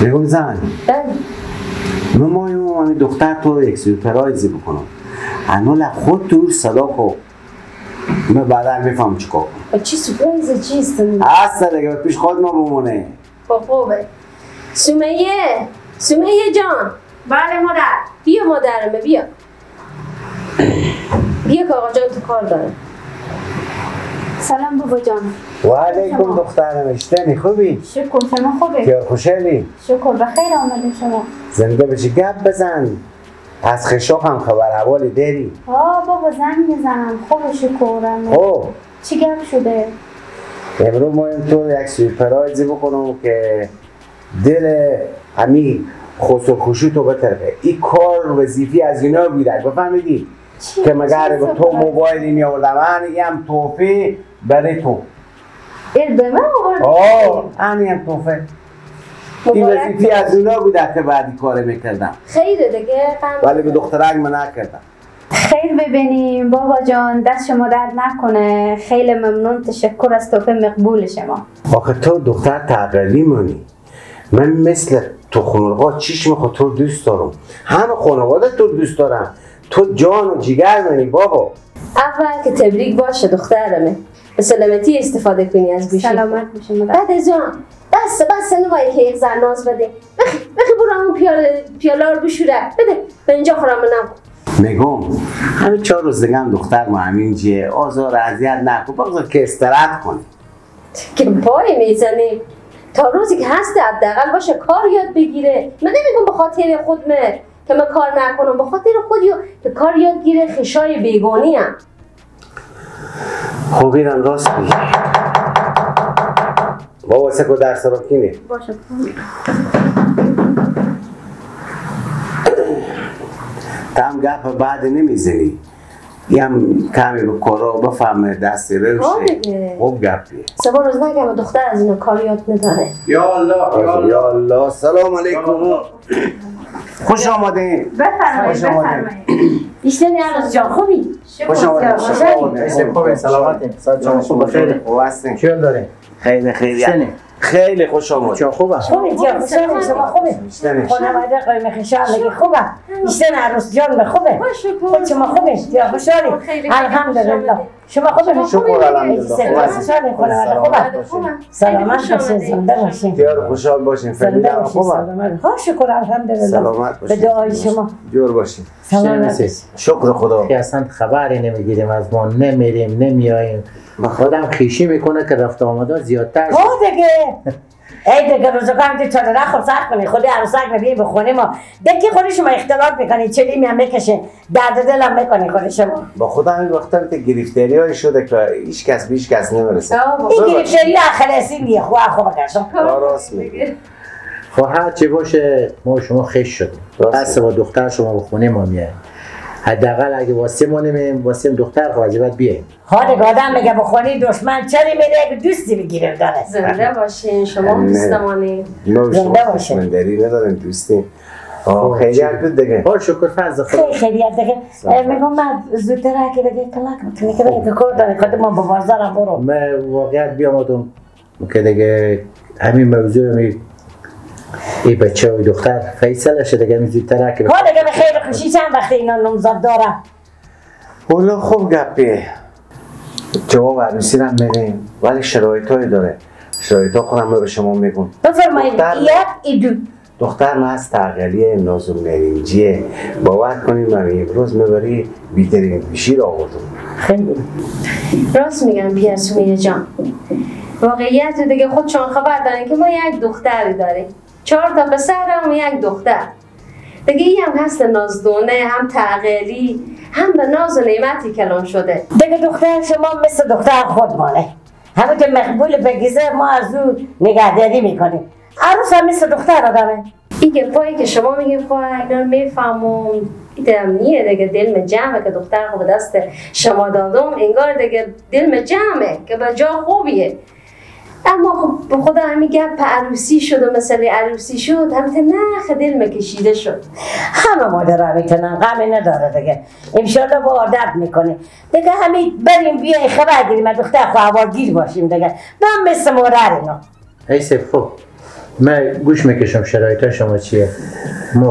میگم زن بله من مایم دختر تو یک سورپرایزی بکنم. انا خود تو صدا کو من بعدا میفهم چیکار کنم. چی سورپرایز چیست؟ اصلا دیگه پیش خود ما بمونه. خوبه. سمیه، سمیه جان. بله مادر. بیا مادرمه بیا. بیا که آقا جان تو کار داره. سلام بابا جان. و علیکم دخترم، اشتنی خوبی؟ شکر، شما خوبی؟ بیا خوشحالی؟ شکر، بخیر آمدین شما. زنده باشی. گپ بزن. از خشاق هم خبر حوالی داری؟ آه بابا زنگ میزنم. خوب شکرم. خب چی گپ شده؟ امروز ما تو یک سورپرایزی بکنم که دل همی خسو خوشی تو بطرفه. این کار وظیفی از اینا بیرد بفهمیدی؟ که مگر به تو موبایلی می آوردم، من هم توفی برای تو. این به من آوردی؟ آه همین هم توفه. این وظیفی از اونا بوده که بعدی کار میکردم. خیره دیگه. ولی به دخترک من نکردم. خیر ببینیم بابا جان، دست شما درد نکنه. خیلی ممنون، تشکر از توفه مقبول شما. آخه تو دختر تقلی مانی. من مثل تو خانواده چشم خود تو دوست دارم، همه خانواده تو دوست دارم. تو جان و جیگر منی بابا. اول که تبریک باشه دخترمه، به سلامتی استفاده کنی از گوشی. سلامت باشی مادر. بعد از جان بس بس نمایی که یک زن ناز بده. بخی برو همون پیاله رو بشوره بده به اینجا خورم نم. میگم همین 4 روز دیگه هم دختر ما همین جیه آزار اذیت نکن، بگذار که استراحت کنه. که پای میزنی تا روزی که هست حداقل باشه کار یاد بگیره. من نمیگم به خاطر خودمه که من کار نکنم، به خاطر خودیو که کار یاد گیره. خشای بیگانی هم. خب اینم راست میگی. بابا سکو درس رو کینه باشه. تام گپ بعد نمیزنی. یم کمی به کارا بفهمه دستی روشه. خوب گپیه. سه روز نگم دختر از اینا کار یاد نداره. یا الله یا الله. سلام علیکم. خوش آمدین. بفرمایید بفرمایید. ایشتنی عروس جان خوبی؟ خوش آمدین. خوبی سلامتی. سلام جان خوب بخیر. خوب هستین؟ چه دارین؟ خیلی خیلی خیلی خوش آمدید. چه خوبه؟ خوبی جان خوشحال شما خوبه؟ خانواده قایم خشال میگه خوبه. ایشتن عروس جان خوبه. خود شما خوبه؟ یا خوشحالی؟ الحمدلله. شما خوبه؟ شکر الحمدلله. خوشحالی خانواده خوبه؟ سلامت باشین، زنده باشین. دیار خوشحال باشین. زنده باشین. سلامت. ها شکر الحمدلله. سلامت باشین. به دعای شما. جور باشین. سلامت باشین. شکر خدا. که اصلا خبری نمیگیریم از ما، نمیریم نمیاییم. خودم خیشی میکنه که رفت آمده زیادتر. ها دیگه ای دیگه روزگار هم چادر خود سخت کنی خودی عروسک میبینی به خونه ما دیگه خودی شما اختلاط میکنی چلی هم میکشه درد دل هم میکنی خودی شما. با خدا همین وقتا که گرفتاری های شده که هیچ کس به هیچ کس نمیرسه. این گرفتاری آخر اصلی دیگه خواه خوب کشم. راست میگی. خب هر چی باشه ما شما خیش شدیم. بس با دختر شما به خونه ما میای. حداقل اگه واسه ما نمیم واسه دختر خب از بعد بیایم. ها دیگه آدم میگه بخونی دشمن چری میره که دوستی بگیره داره. زنده باشین شما دوستمانی. زنده باشین. من داری نداریم دوستیم. خیلی بود دیگه. ها شکر فضل خدا. خیلی دیگه. میگم من زودتر که دیگه کلاک میکنی که دیگه کار داره خود ما به بازارم برو. من واقعیت بیامدم که دیگه همین موضوع می ای بچه و دختر فیصله شده دیگه زودتر که ها دیگه به خیر خوشی چند وقت اینا نامزد داره. والا خوب گپیه. جواب عروسی رو میدیم ولی شرایط هایی داره. شرایط ها خودم به شما میگم. بفرمایید. یک ای دو. دختر من از تغلیه نازم نارنجیه. باور کنید من امروز میبری بیترین گوشی رو آوردم. خیلی راست میگم پیر سمیه جان. واقعیت دیگه خودشان خبر دارن که ما یک دختری داریم. 4 تا پسر و یک دختر. دیگه این هم هست نازدونه، هم تعقلی، هم به ناز و نعمتی کلام شده. دیگه دختر شما مثل دختر خودمانه. همون که مقبول بگیزه ما از او نگهداری میکنیم. عروس هم مثل دختر آدمه. این گپایی که شما میگه پای اینا رو میفهمم. ایدم نیه دیگه دلم جمعه که دختر خود به دست شما دادم، انگار دیگه دلم جمعه که به جا خوبیه. اما خب خدا همین گپ عروسی شد و مسئله عروسی شد همین نخ دلم کشیده شد. همه مادرها میتونن غمی نداره دیگه. انشالله با عادت میکنه دیگه. همین بریم بیای خبر گیریم دختر خو هواگیر باشیم دیگه. من مثل مادر اینا. ای سیف خب من گوش میکشم شرایط شما چیه؟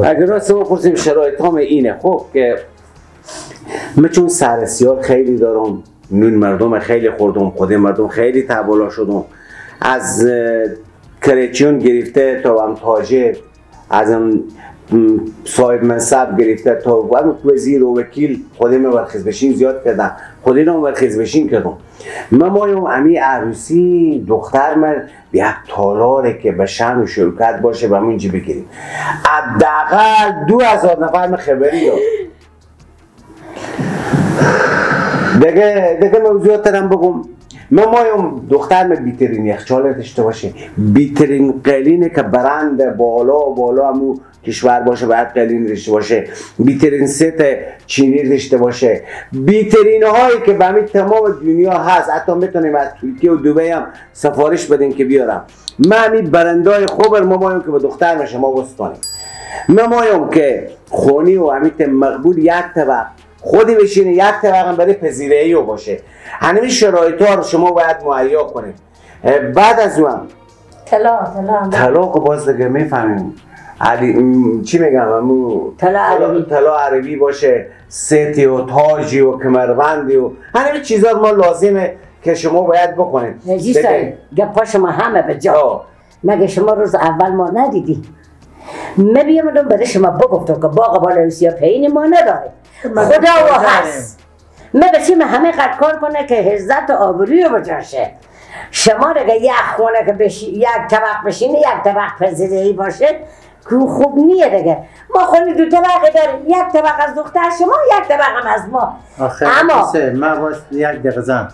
اگر راست ما پرسیم شرایط هم اینه خب که من چون سرسیار خیلی دارم، نون مردم خیلی خوردم، خود مردم خیلی تبالا شدم، از کرچیون گرفته تا هم تاجر، از هم صاحب منصب گرفته تا هم وزیر و وکیل، خودم برخیز بشین زیاد کردم، خودم برخیز بشین کردم. من مایم امی عروسی دختر من به یک تالاره که به شأن و شوکت باشه به همونجا بگیریم. حداقل 2000 نفر من خبری دارم. دیگه موضوعات هم بگم. من مایم دختر من بیترین یخچال داشته باشه، بیترین قلینه که برند بالا بالا همو کشور باشه باید قلین داشته باشه، بیترین ست چینی داشته باشه، بیترین هایی که به همین تمام دنیا هست، حتی میتونیم از ترکیه و دبی هم سفارش بدیم که بیارم. من همین برندهای خوب ما مایم که به دختر میشه ما بستانیم. من مایم که خونی و همین مقبول یک طبق خودی بشینه، یک طبق هم برای پذیرایی باشه. همین شرایط ها رو شما باید مهیا کنید. بعد از اون طلاق باز دیگه میفهمیم علی چی میگم، امو طلا عربی باشه، ستی و تاجی و کمربندی و همین چیزا ما لازمه که شما باید بکنید. نجیب گپا شما همه به جا. مگه شما روز اول ما ندیدی؟ من بیامدم برای شما بگفتم که باغ بالای سیا پایین ما نداره، خدا و هست. من بچیم همه قد کار کنه که عزت و آبروی بجاشه. شما دیگه یک خونه که یک طبق بشینه، یک طبق پذیرایی باشه که خوب نیه دیگه. ما خونه دو طبقه داریم، یک طبق از دختر شما، یک طبق هم از ما. اما من باز یک دقیقه زن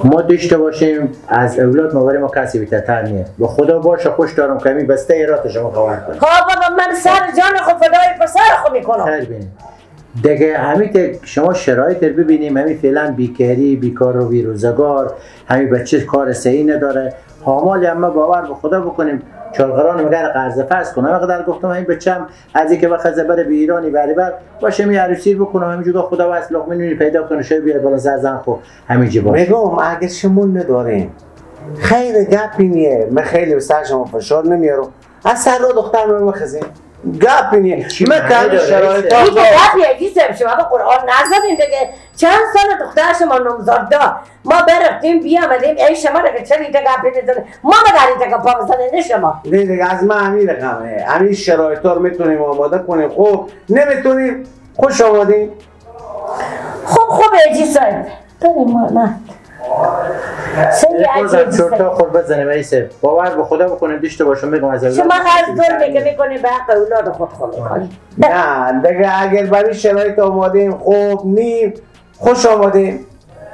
ما داشته باشیم از اولاد ما برای ما کسی بیتر نیه. به خدا باشه خوش دارم که بسته ایرات شما خبر کنم. خب بابا من سر جان خود فدای پسر خود میکنم. خیر بینیم دیگه. همین شما شرایط رو ببینیم، همین فعلا بیکاری، بیکار و بیروزگار، همین بچه کار صحیح نداره. حامال هم ما باور به خدا بکنیم چالقران مگر قرض فرض کنم. اینقدر گفتم همین بچم از اینکه وقت بره به ایرانی بری بر باشه می عروسی بکنم، همینجوری خدا واسه لقمه نونی پیدا کنه شوی بیاد بالا سر زن خو همینجوری باشه. میگم اگه شما نداریم خیر گپی نیه، من خیلی به سر شما فشار نمیارم، از سر را دختر من بخزیم گپی نیه. من که شرایط ها گپیه گیسم شما به قرآن نزدیم دیگه. چند سال دختر شما نامزد دار ما برفتیم بیامدیم، ای شما دیگه چرا اینجا گپی میزنه؟ ما مگر اینجا گپا بزنه نه شما. نه دیگه از من همین رقمه، همین شرایط ها رو میتونیم آماده کنیم. خب نمیتونیم خوش آمدیم. خب خوبه اجی صاحب بریم ما نه بازم چرتا خور بزنیم ایسه باور به خدا بکنیم داشته باشم بگم از شما هر ظلمی که میکنی به حق اولاد خود خود میکنی. نه دیگه اگر برای شرایط آماده خوب نیم خوش آماده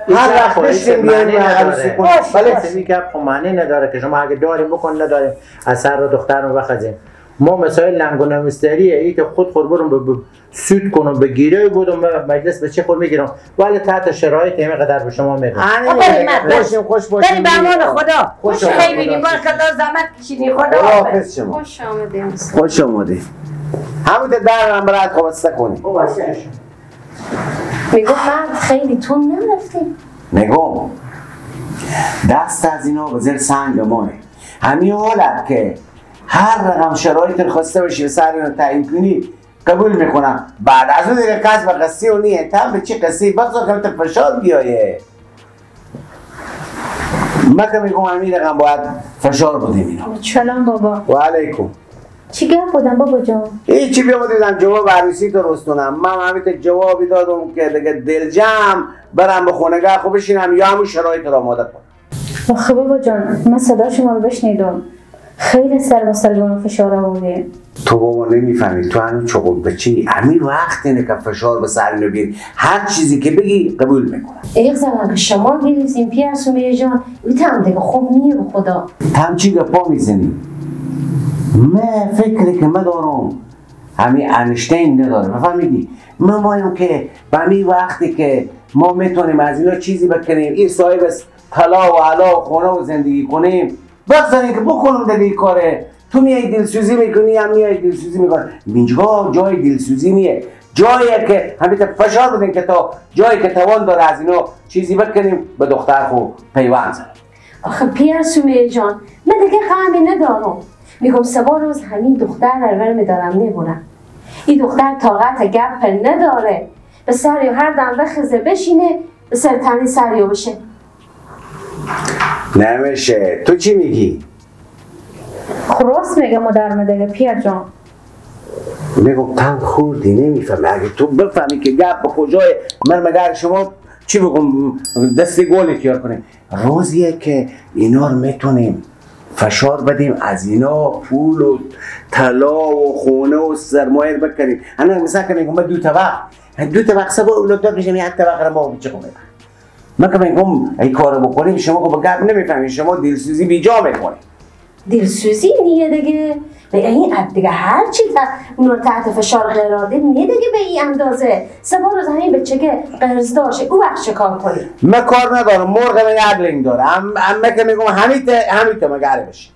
هر وقت بشیم بیایم عروسی کنیم. ولی این گپ معنی نداره که شما اگه داریم بکن نداریم از سر رو دختر رو بخزیم. ما مسائل لنگ و نمستریه ای که خود خود برم به سود کنم به گیره بودم مجلس به چه خود میگیرم، ولی تحت شرایط همه قدر به شما میگم. خوشیم خوش باشیم بریم به امان خدا. خوش خیلی بارک الله زحمت کشیدی. خدا حافظ شما. خوش آمدید. خوش آمدید. همون در هم برات خواسته کنی. میگم مرد خیلی تون نرفتیم. میگم دست از اینا به زیر سنگ مانه. همین حالت که هر رقم شرایط خواسته باشی به سر اینو تعیین کنی قبول میکنم. بعد از اون دیگه کس به قصه و نیه تم به چی قصه بگذار که فشار بیایه. من که میگم همین رقم باید فشار بدیم اینا. سلام بابا. و علیکم. چی گپ بودم بابا جان؟ هیچی بیام دیدم جواب عروسی تو رستونم. من همین جوابی دادم که دیگه دلجم برم به خونگاه خب بشینم یا همون شرایط رو آماده کنم. آخه بابا جان من صدا شما رو بشنیدم خیلی سر مسلمان فشار آورده. تو بابا نمیفهمی، تو هنوز چغل بچی. همین وقت اینه که فشار به سر اینو بیاری، هر چیزی که بگی قبول میکنم. ایق زمان که شما گرفتیم پیر سمیه جان هم دیگه خوب نیه به خدا. تم چی گپا میزنی؟ من فکری که من دارم همین انشتین نداره، بفهمیدی؟ من مایم که به همین وقتی که ما میتونیم از اینا چیزی بکنیم، این صاحب طلا و علا و خونه و زندگی کنیم، بگذاریم که بکنم دیگه این کاره. تو میای دلسوزی میکنی هم میای دلسوزی میکنی. اینجا جای دلسوزی نیه، جاییه که همین فشار بدین که تا جایی که توان داره از اینا چیزی بکنیم به دختر خو پیوند زنیم. آخه پیر سمیه جان من دیگه غمی ندارم. میگم سبا روز همین دختر رو ور میدارم میبرم. این دختر طاقت گپ نداره، به سر هر دم بخزه بشینه به سر تنی سریو بشه. نمیشه. تو چی میگی؟ خراس میگه مادر دیگه پیر جان. میگم تن خوردی نمیفهمی. اگه تو بفهمی که گپ به کجای من، مگر شما چی بگم دست گل تیار کنیم. روزیه که اینا رو میتونیم فشار بدیم، از اینا پول و طلا و خونه و سرمایه رو بکنیم. انا مثلا که میگم دو طبق، دو طبق سبا اولاد دار میشم، یک طبق رو ما بچه کنیم. من که میگم این کارو بکنیم شما که با گپ نمیفهمید، شما دلسوزی بیجا میکنید. دلسوزی نیه دیگه. به این دیگه هر چی تا اون تحت فشار قرار دید نیه دیگه به این اندازه. سبا روز همین بچه که قرض داشته او وقت چه کار کنی؟ من کار ندارم، مرغ من یک لنگ داره. اما که میگم همیته مگر بشه.